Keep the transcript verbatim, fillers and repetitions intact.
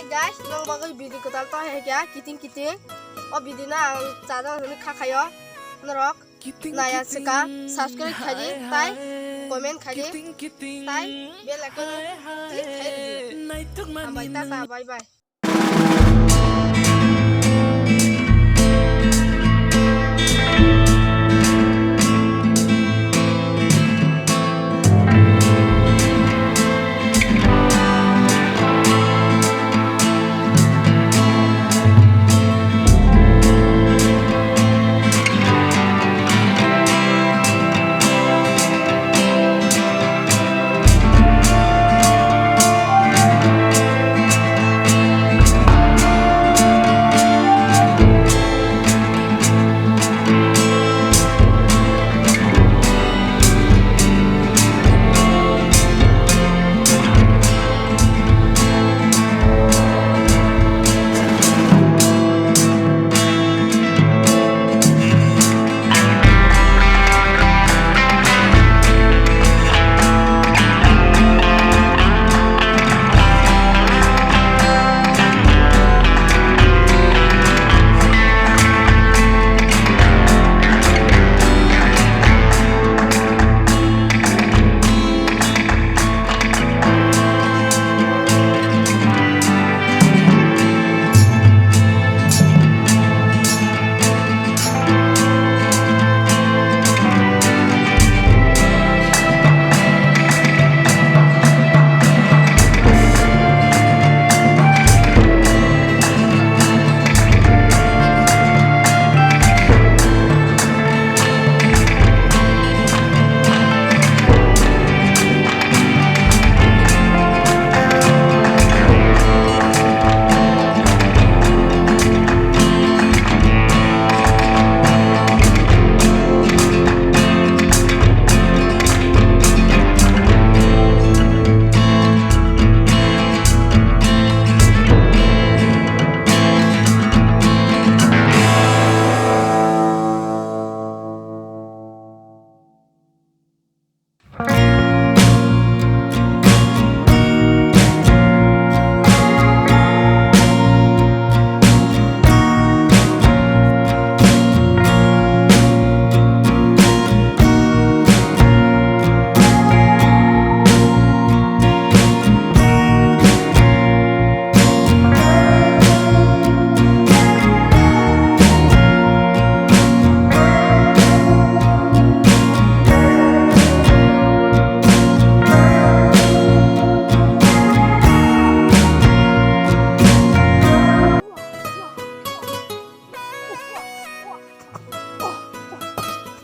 Guys, nang bagwi video kwtal to hai kya kiting kiting. O video no ang chajak hwnwi kha khayo. Norok naya swkang subscribe khaidi tai comment khaidi tai bell icon click khaidi. Hambai tata, bye bye.